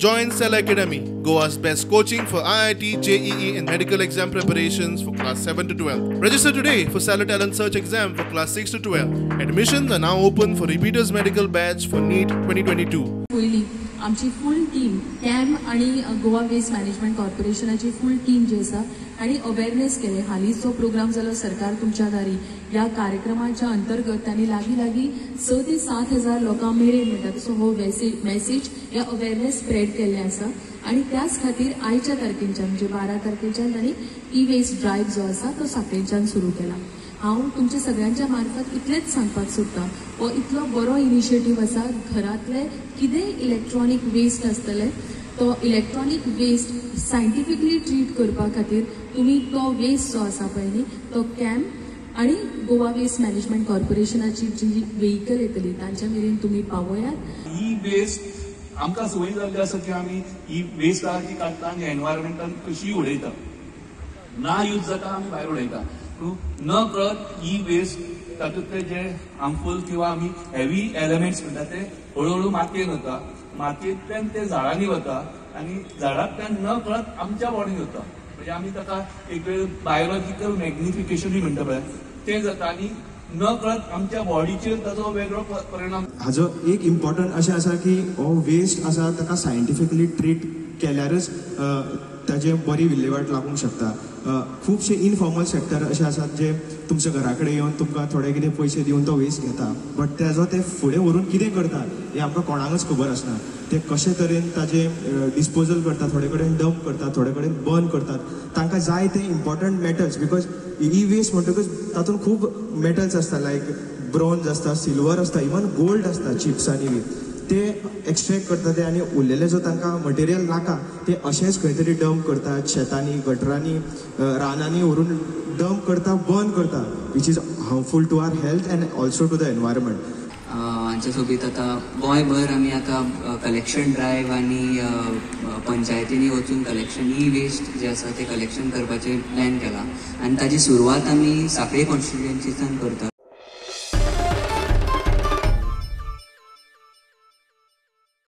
Join Cell Academy, Goa's best coaching for IIT, JEE and medical exam preparations for class 7 to 12. Register today for Cellar Talent Search exam for class 6 to 12. Admissions are now open for repeaters medical batch for NEET 2022. पयली आमची full team cam आणि Goa waste management कॉर्पोरेशनाची full team जी आसा आनी awareness केले. हालींच जो programme जालो सरकार तुमच्या दारी ह्या कार्यक्रमाच्या अंतर्गत तांणी लागीं लागीं 6 ते 7 हजार लोकां मेरेन म्हणटा तसो हो मॅसेज या अवेरनेस स्प्रेड केल्ले आसा. आनी त्याच खातीर आयच्या तारखेच्यान म्हणजे 12 तारखेच्यान तांणी ई वेस्ट ड्रायव्ह जो आसा तो साखळेच्यान सुरू केला. हांव तुमच्या सगळ्यांच्या मार्फत इतलेंच सांगपाक सोदता, हो इतलो बरो इनिशिएटीव आसा. घरांतले कितेंय इलेक्ट्रॉनीक वेस्ट आसतलें तो इलेक्ट्रॉनीक वेस्ट सायंटिफिकली ट्रीट करपा खातीर तुमी तो वेस्ट जो आसा पळय न्ही तो कॅम आनी गोवा वेस्ट मॅनेजमेंट कॉर्पोरेशनाची जी व्हेकल येतली तांच्या मेरेन तुमी पावयात. ही वेस्ट आमकां संवय जाल्ली आसा की आमी ही वेस्ट आहा ती काडटा आनी एनवायरमेंटान कशीय उडयता, ना यूज जाता आमी भायर उडयता. न कळत ही वेस्ट तातूंतले जे हार्मफूल किंवा आमी हेवी एलिमेंट्स म्हणटा ते हळूहळू मातयेन वता, मातयेंतल्यान ते झाडांनी वता आनी झाडांतल्यान न कळत आमच्या बॉडीन वता. म्हणजे आमी ताका एक वेळ बायोलॉजिकल मॅग्निफिकेशनूय म्हणटा पळय तें जाता आनी न कळत आमच्या बॉडीचेर ताचो वेगळो परिणाम. हाजो एक इम्पॉर्टंट अशें आसा की हो वेस्ट आसा ताका सायंटिफिकली ट्रीट केल्यारच ताजे बरी विल्हेवाट लागूंक शकता. खुबशे इनफॉर्मल सेक्टर अशे आसात जे तुमच्या घरा कडेन येवन तुमकां थोडे कितें पयशे दिवन तो वेस्ट घेता, बट तेजो ते फुडें व्हरून कितें करतात हें आमकां कोणाकूच खबर आसना. ते कशे तरेन ताजें डिस्पोजल करतात, थोडे कडेन डंप करतात, थोडे कडेन बर्न करतात. तांकां जाय ते important metals, because e waste म्हणटकच तातूंत खूब मेटल्स आसता, लायक ब्रॉन्ज आसता, सिल्वर आसता, इवन गोल्ड आसता चिप्सांनी बी. ते एक्स्ट्रॅक्ट करता ते आनी उरलेले जो तांकां मटेरियल नाका ते अशेंच खंय तरी डंप करतात, शेतांनी, गटरांनी, रानांनी व्हरून डंप करता, बर्न करता, which is harmful to our health and also to the environment. हांच्या सोबीत आतां गोंयभर आमी आतां कलेक्शन ड्रायव्ह आनी पंचायतींनी वचून कलेक्शन ई वेस्ट जे आसा ते कलेक्शन करपाचें प्लॅन केलां आनी ताजी सुरवात आमी साखळे कॉन्स्टिट्युएन्सीसान करतात.